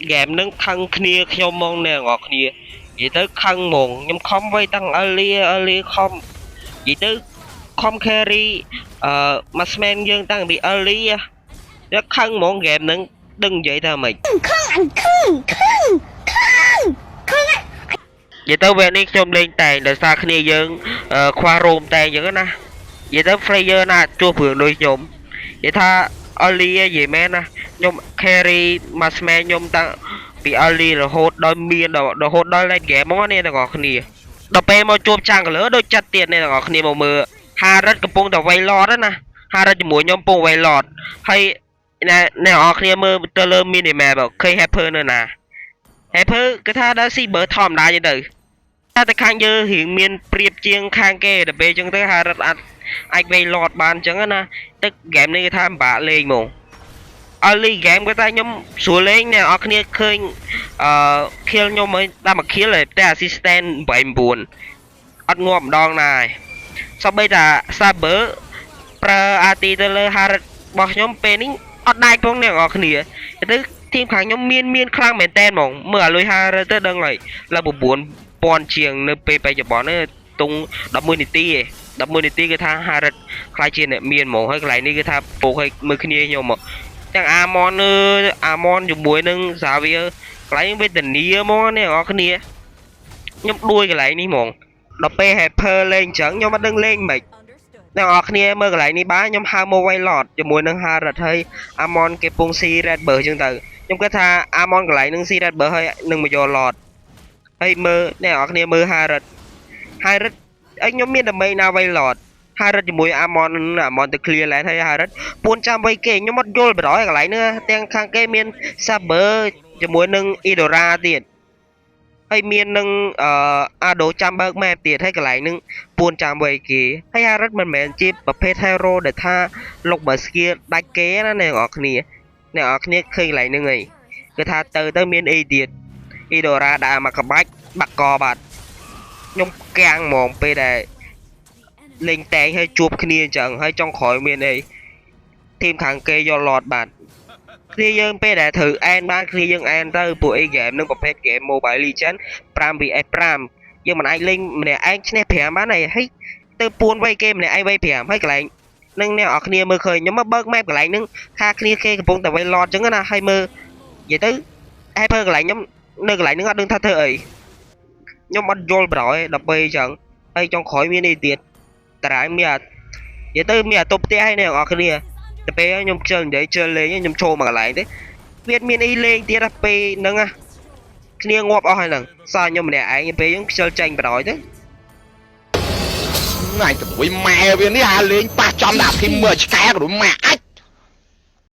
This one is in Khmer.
ហ្គេមនឹងខឹងគ្នាខ្ញុំហ្មងអ្នកនរគ្នានិយាយទៅខឹងហ្មងខ្ញុំខំໄວតាំង early early ខំនិយាយទៅខំ carry marksman យើងតាំងពី early តែខឹងហ្មងហ្គេមនឹងដឹងនិយាយថាម៉េច ខឹងអញខឹងខឹងខឹងខឹង និយាយទៅវគ្គនេះខ្ញុំលេងតែងដោយសារគ្នាយើងខ្វះ roam តែងអញ្ចឹងណានិយាយទៅ player ណាជួបរឿងដូចខ្ញុំនិយាយថា early និយាយមែនណាខ្ញុំ carry marksman ខ្ញុំតាំងពី early រហូតដល់មានដល់រហូតដល់ late game ហ្មងនេះទាំងអស់គ្នាដល់ពេលមកជួប jungler ដូចចិត្តទៀតនេះទាំងអស់គ្នាមកមើល Harith កំពុងតែវាយ Lord ណា Harith ជាមួយខ្ញុំកំពុងវាយ Lord ហើយអ្នកអ្នកនរគ្នាមើលទៅលើ mini map ឃើញ Hyper នៅណា Hyper គឺថាដល់ស៊ីបើធម្មតាចឹងទៅតែតែខាងយើងរៀងមានប្រៀបជាងខាងគេដល់ពេលចឹងទៅ Harith អាចអាចវាយ Lord បានចឹងណាទឹកហ្គេមនេះគេថាពិបាកលេងហ្មង early game គាត់ថាខ្ញុំស្រួលលេងអ្នកនរគ្នាឃើញអឺ kill ខ្ញុំហើយតាមមួយ kill ហើយតែ assistant 89អត់ងាប់ម្ដងណាហើយសូម្បីតា Saber ប្រើ RT ទៅលើ Harith របស់ខ្ញុំពេលនេះអត់ដាច់ផងអ្នកនរគ្នាទៅ team ខាងខ្ញុំមានមានខ្លាំងមែនតើហ្មងមើលអាលុយ Harith ទៅដឹងហើយឡើង9000ជាងនៅពេលបច្ចុប្បន្ននេះតុង11នាទីឯង11នាទីគឺថា Harith ខ្លាចជាអ្នកមានហ្មងហើយកន្លែងនេះគឺថាពោកឲ្យមើលគ្នាខ្ញុំមកទាំងអាម៉នអើអាម៉នជាមួយនឹងសាវាកន្លែងវេទនាហ្មងអ្នកនរគ្នាខ្ញុំដួយកន្លែងនេះហ្មងដល់ពេល Hyper លេងអញ្ចឹងខ្ញុំអត់ដឹងលេងមិនអ្នកនរគ្នាមើលកន្លែងនេះបានខ្ញុំហៅមកវាយ Lord ជាមួយនឹង Harith ហើយអាម៉នគេពងស៊ី Red Buff អញ្ចឹងទៅខ្ញុំគិតថាអាម៉នកន្លែងនឹងស៊ី Red Buff ហើយនឹងមកយក Lord ហើយមើលអ្នកនរគ្នាមើល Harith Harith អីខ្ញុំមានដើម្បីណាវាយ Lord Harith ជាមួយអាម៉នអាម៉នទៅ clear lane ហើយ Harith ពួនចាំវៃគេខ្ញុំអត់យល់បណ្ដោយកន្លែងហ្នឹងទាំងខាងគេមាន Saber ជាមួយនឹង Idora ទៀតហើយមាននឹងអឺអាដូចាំបើក map ទៀតហើយកន្លែងហ្នឹងពួនចាំវៃគេហើយ Harith មិនមែនជាប្រភេទ hero ដែលថាលុកបើ skill ដាច់គេណាអ្នកនរគ្នាអ្នកនរគ្នាឃើញកន្លែងហ្នឹងហើយគឺថាទៅទៅមានអីទៀត Idora ដើរមកក្បាច់បាក់កបាត់ខ្ញុំកាំងហ្មងពេលដែលលេងតែងហើយជួបគ្នាអញ្ចឹងហើយចុងក្រោយមានអី team ខាងគេយក Lord បាត់គ្នាយើងពេលដែលត្រូវអែនបានគ្នាយើងអែនទៅពួកអីហ្គេមនឹងប្រភេទហ្គេម Mobile Legend 5 vs 5យើងមិនអាចលេងម្នាក់ឯងឈ្នះ5បានហើយហើយទៅពួនវៃគេម្នាក់ឯងវៃ5ហើយកន្លែងនឹងអ្នកនរគ្នាមើលឃើញខ្ញុំមកបើក map កន្លែងហ្នឹងថាគ្នាគេកំពុងតែវៃ Lord អញ្ចឹងណាហើយមើលនិយាយទៅ Hyper កន្លែងខ្ញុំនៅកន្លែងហ្នឹងអត់ដឹងថាធ្វើអីខ្ញុំអត់យល់ប្រយដល់ពេលអញ្ចឹងហើយចុងក្រោយមានអីទៀតតារាមានអានិយាយទៅមានអាតុបផ្ទះហើយអ្នកនរគ្នាទៅពេលខ្ញុំខ្ជិលនិយាយជិលលេងខ្ញុំចូលមកកន្លែងទេវាមានអីលេងទៀតដល់ពេលហ្នឹងណាគ្នាងាប់អស់ហើយហ្នឹងសល់ខ្ញុំម្នាក់ឯងពេលហ្នឹងខ្ជិលចាញ់ប្រយទៅ ថ្ងៃទៅមួយម៉ែវានេះអាលេងប៉ះចំដាក់ធីមមើលឆ្កែក៏ម៉ែអាច